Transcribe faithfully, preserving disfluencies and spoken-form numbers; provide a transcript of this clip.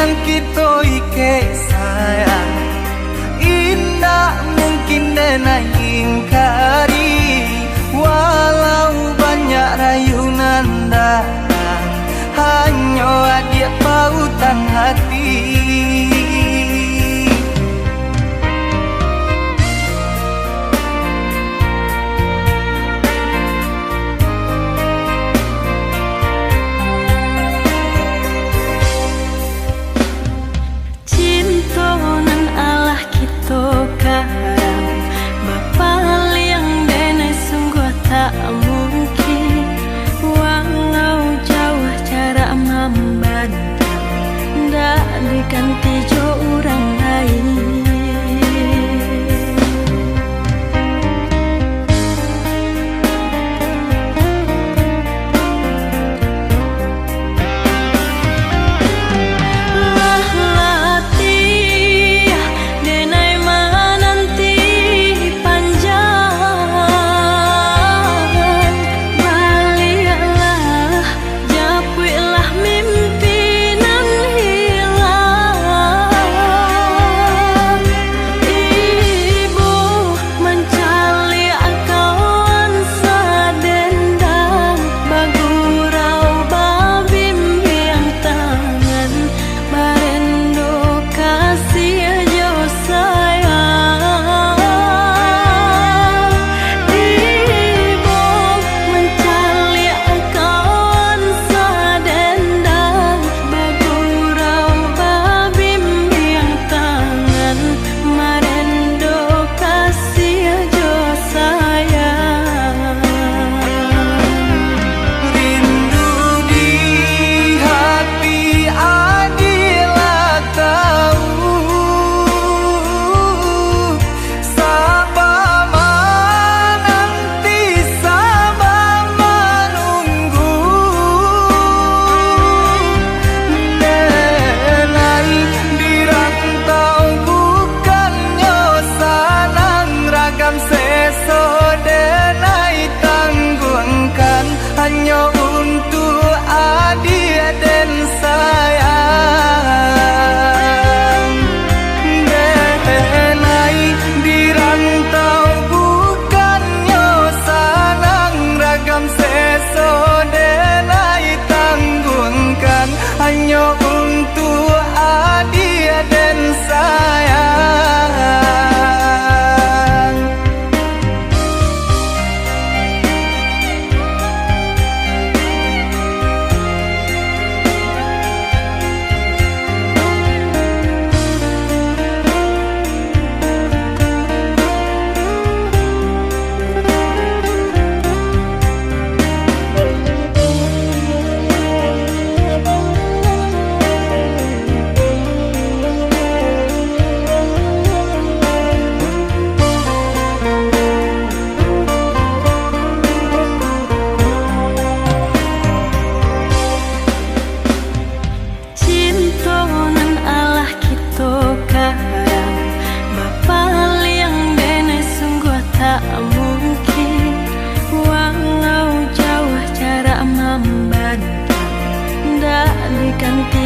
Kito iko sayang, indak mungkin den ingkari. Walau banyak rayunan datang, hanyo adiak pautan hati. Cinto nan alah kito karang, bapaliang denai sungguah tak mungkin. Walau jauah jarak mambantang, ndak diganti jo urang lain. Lah latiah denai mananti panjang, baliaklah, japuiklah mimpi nan hilang. Ibo mancaliak kawan sadendang, bagurau babimbiang tangan, marendo kasih jo sayang. Ibo mancaliak kawan sadendang, bagurau babimbiang tangan, marendo kasih jo sayang. Rindu di hati adiak lah tau, saba mananti, saba manunggu. Denai di rantau bukannyo sanang, ragam seso denai tangguangkan, hanyo untuak adiak den sayang. Denai di rantau bukannyo sanang, ragam seso denai tangguangkan, hanyo untuak adiak den sayang. Cinto nan alah kito karang, bapaliang denai sungguah tak mungkin. Walau jauah jarak mambantang, ndak diganti